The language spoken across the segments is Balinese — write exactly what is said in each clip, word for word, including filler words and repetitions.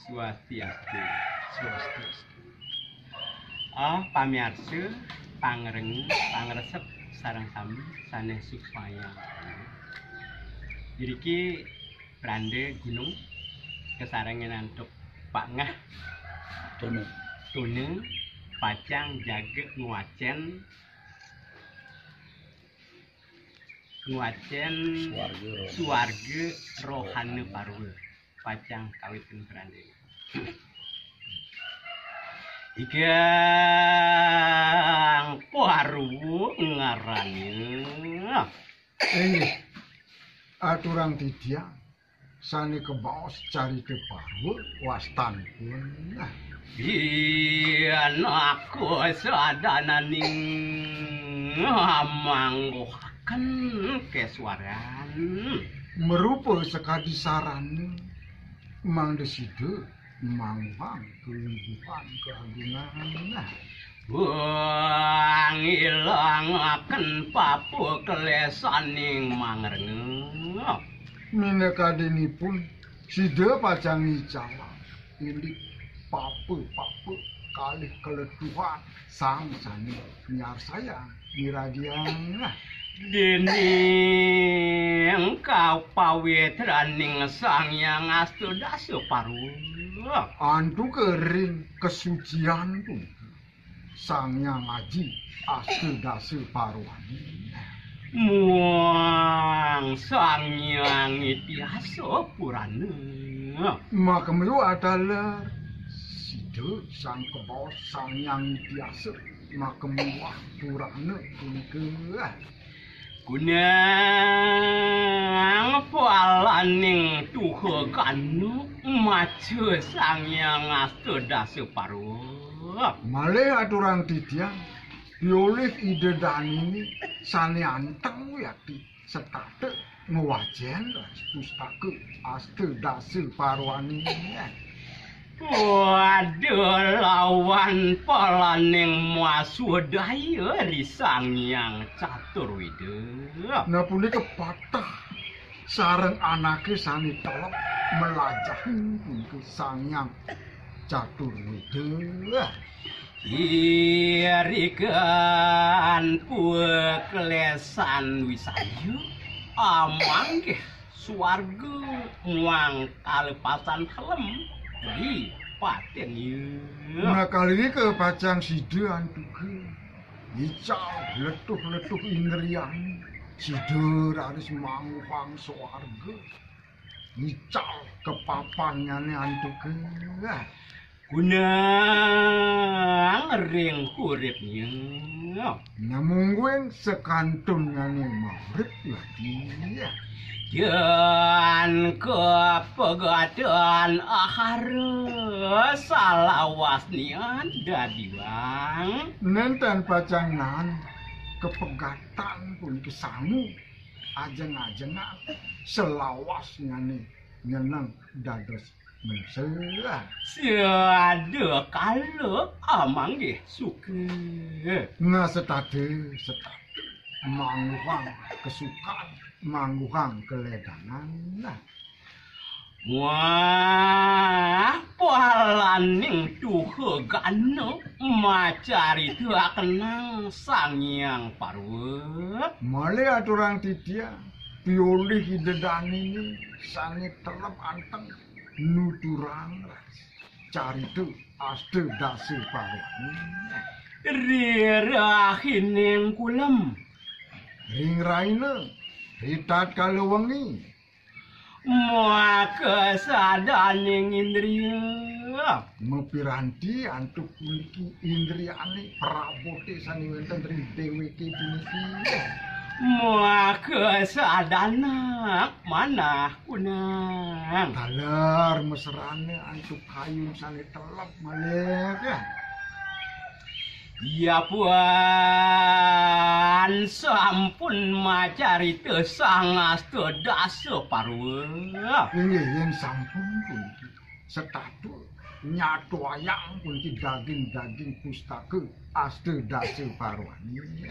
Swastiastu. Swastiastu. Ah, pamiarsa, pangreng, pangresep sareng sami sané suksmayang. Iriki Pranda Gunung kasarengin antuk Pak Ngah Tuna. Tuna pacang jaga ngwacén ngwacén Suarga Rohana. Suarga Rohana Parwa. Pacang kawitin Pranda. Ikang Parwa ngarané. Inggih, aturang titiang sané kabaos carita Parwa wastanipun. Yen aku sadananing mangguhaken kaswaran. Marupa sakadi sarana mangda sida mangguhang kawibuhan kaagungan. Wang ilangaken papa klesaning mangrengek. Minakadinipun sida pacang ngicalang indik papa-papa kalih kaletuhan sang sané miarsayang miragiang. Déning kapawitraning Sang Hyang Astadasa Parwa. Antuk ring kasucian punika Sang Hyang Aji Astadasa Parwani. Muang Sang Hyang Ityasa Purana. Makemyo adaler sida sang kabaos Sang Hyang Ityasa makemyo Purana punika. Kunang palaning tuha kanu maca Sang Hyang Astadasa Parwa. Malih aturang titiang, piolih Ida Danini sané anteng wiakti setata ngwacén pustaka Astadasa Parwani. Pada lawan palaning maswadaya ri Sang Hyang Catur Wida. Nah, punika pateh sareng anaké sané telep melajahin punika Sang Hyang Catur Wida. Irikan pua klesan wisaya amanggih swarga muang kalepasan helem di patin ya. Nah, kali ini kepacang sida antuka. Ical letuh-letuh indrian. Sida raris manguhang swarga. Ical kepapannyané antuka. Kunang ring uripnya. Namungguing sekantunnyané maurip lagi. Yan kapegadan ahara salawasnya dadiwang. Nénten pacang naen kepegatan punika sangu ajeng-ajengan selawasnyané nyeneng dados menselan. Siada kala amanggih suka. Nah, setata, setata. Manguhang kesukan, manguhang keledangan. Nah. Wah, palaning tuha gana macarita kenang Sang Hyang Parwa. Malih aturang titiang, piolih Ida Danini sané telep anteng nuturang ras carita Astadasa Parwani. Rirahining kulem. Ring raina, ritatkala wengi. Maka sadaning indria. Mapiranti antuk puniki indriane prabote sane wenten ring deweke puniki. Maka sadanak manah kunang. Taler mesrane antuk kayun sane telep malih. Ya puan sampun macarita sangasta dasa parwa. Inggih, yen sampun puniki setata nyatuayang puniki daging-daging pustaka asta dasa parwani.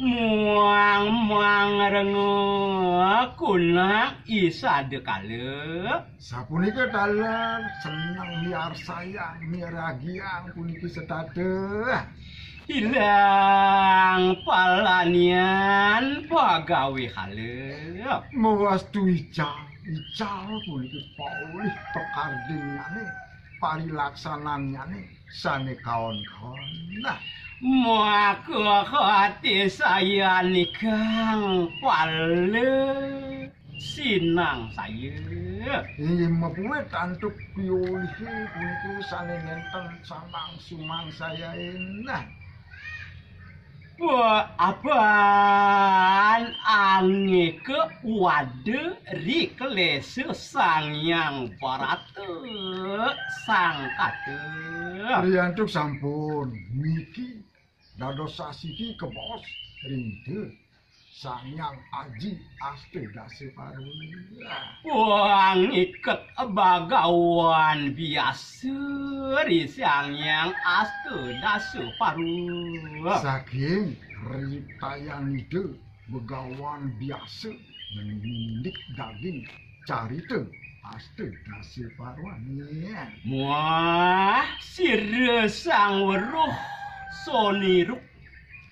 Muang-muang rengek kunang isada kala. Sapunika taler seneng miarsayang miragiang puniki setata. Hilang palanian pagawe kala. Mawastu ical, ical puniki paulih pakardinnyane, parilaksanannyane sane kaon-kaon. Nah, maka kati sayanikang pala sinang saya. Inggih mapuit antuk piolihe punika sane nenten samang sumang sayain. Nah, apan angika wada riklesa Sang Hyang Barata Sangkata. Riantuk sampun niki dados sasiki kebos ring Ida Sang Hyang Aji Asta Dasa Parwa. Wang iket bagawan biasa ri Sang Hyang Asta Dasa Parwa. Saking ritayan Ida begawan biasa nindik daging carita Asta Dasa Parwane. Muah sira sang weruh soniru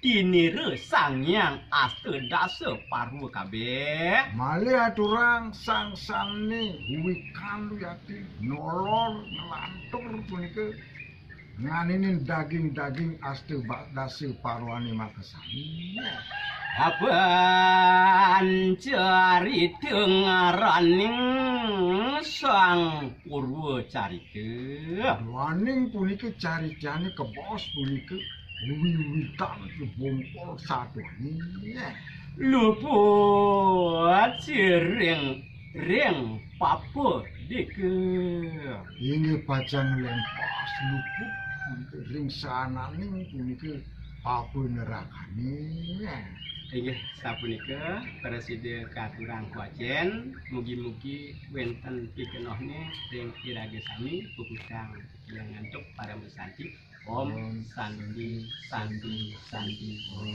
tinira Sang Hyang Asta Dasa Parwa kabeh. Malih aturang sang sane wikan wiakti nolor nglantur punika nganinin daging-daging Asta Ba-, Dasa Parwane makasami. Apan carita ngaraning Sang Purwa Carita. Duaning punika caritane kebos punika wiwitan bongkol satone. Luput siring ring papa dika. Inggih pacang lempas luput ring sananing punika papa nerakane. Inggih sapunika prasida katurang kwacen, mugi-mugi wenten pikenohne ring iraga sami puputang yang ngantuk parama santi. Om Santi, Santi, Santi, Om.